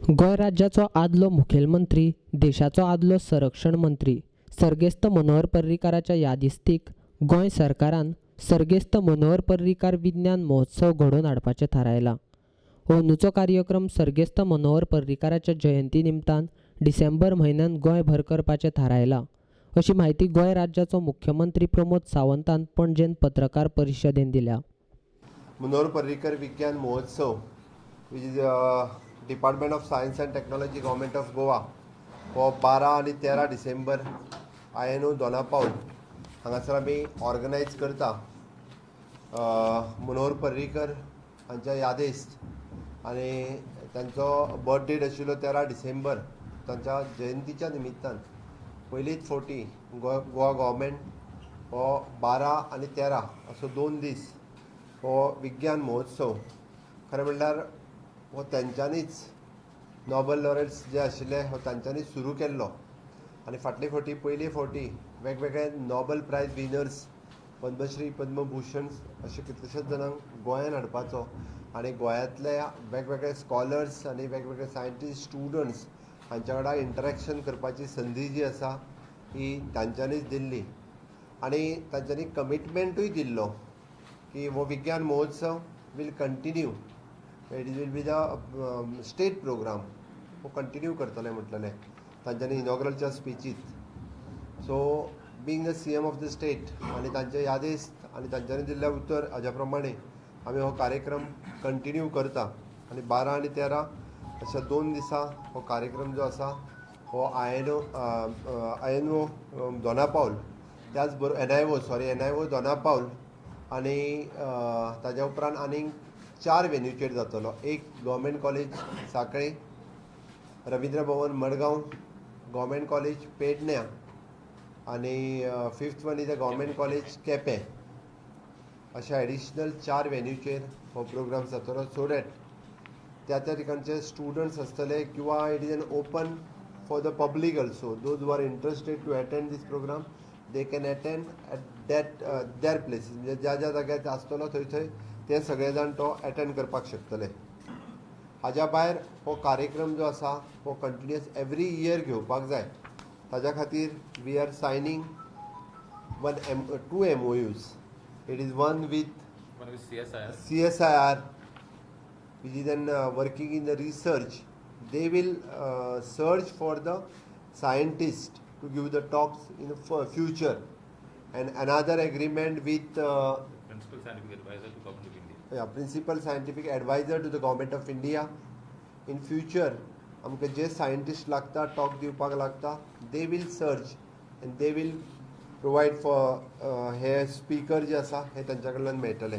गोंय राज्याचो आदलो मुखेलमंत्री, देशाचो आदलो संरक्षण मंत्री सर्गेस्त मनोहर पर्रीकाराच्या यादिस्तीक गोंय सरकारान सर्गेस्त मनोहर पर्रीकार विज्ञान महोत्सव घडोवन हाडपाचें थारायलां. अंदूचो कार्यक्रम सर्गेस्त मनोहर पर्रीकाराच्या जयंती निमतान डिसेंबर म्हयन्यांत गोंयभर करपाचें थारायलां, अशी म्हायती गोंय राज्याचो मुख्यमंत्री प्रमोद सावंतान पणजेंत पत्रकार परिशदेंत दिल्या. मनोहर पर्रीकर विज्ञान महोत्सव, which is Department of Science and Technology, Government of Goa, हो 12 आनी 13 डिसेंबर आयएनओ दोनापावल हांगासर आमी ऑर्गनायज करता मनोहर पर्रीकर हांच्या यादेस्त आनी तांचो बर्थ डेट आशिल्लो 13 डिसेंबर, तांच्या जयंतीच्या निमित्तान पयलीच फावटी गोवा गव्हर्मेंट हो 12 आनी 13 असो 2 दीस हो विज्ञान महोत्सव. खरें म्हणल्यार हो तेंच्यांनीच, नोबल लॉरेट्स जे आशिल्ले, हो तांच्यांनी सुरू केल्लो आनी फाटले फावटी पयले फावटी वेगवेगळे Nobel prize winners, Padma Shri, Padma Bhushan अशे कितलेशेच जाणांक गोंयान हाडपाचो आनी गोंयांतल्या वेगवेगळे स्कॉलर्स आनी वेगवेगळे सायंटिस्ट, स्टुडंट्स हांच्या वांगडा इंटरेक्शन करपाची संदी जी आसा ही तांच्यांनीच दिल्ली आनी तांच्यांनी कमिटमेंटूय दिल्लो की हो विज्ञान महोत्सव will continue, it will be the state program, हो कंटिन्यू करतले म्हटलेलें तांच्यांनी इनॉग्रलच्या स्पिचीत. So being the CM of the state आनी तांचे यादेस्त आनी तांच्यांनी दिल्लें उतर हाज्या प्रमाणे आमी हो कार्यक्रम कंटिन्यू करता आनी 12 आनी 13 अशा 2 दिसां हो कार्यक्रम जो आसा हो आयएनओ दोनापावल, त्याच बरोबर एनआयओ, सॉरी, एनआयओ दोनापावल आनी ताज्या उपरांत आनीक चार वेन्यूचेर जातलो. एक गव्हर्मेंट कॉलेज सांखळे, रवींद्र भवन मडगांव, गव्हर्मेंट कॉलेज पेडण्या आनी fifth one is a Government College Quepem. अशा एडिशनल चार वेन्यूचेर हो प्रोग्राम जातलो, सो that त्या त्या ठिकाणचे स्टुडंट्स आसतले किंवा it is an open for the public also. Those who are interested to attend this program, they can attend at that their places. म्हणजे ज्या ज्या जाग्यार आसतलो थंय थंय ते सगळे जाण तो एटेंड करपाक शकतले. हाज्या भायर हो कार्यक्रम जो आसा हो कंटिन्युअस एवरी इयर घेवपाक जाय. ताज्या खातीर we are signing one M two MOUs. It is one with One with CSIR. CSIR, which is then working in the research. They will search for the scientist to give the talks in the future. And another agreement with Principal Scientific Advisor to Government of India. Yeah, Principal Scientific Advisor to the Government of India. In future, आमकां जे scientist लागता, talk दिवपाक लागता, they will search and they will provide for hey speaker जे आसा हे तांच्या कडल्यान मेळटले.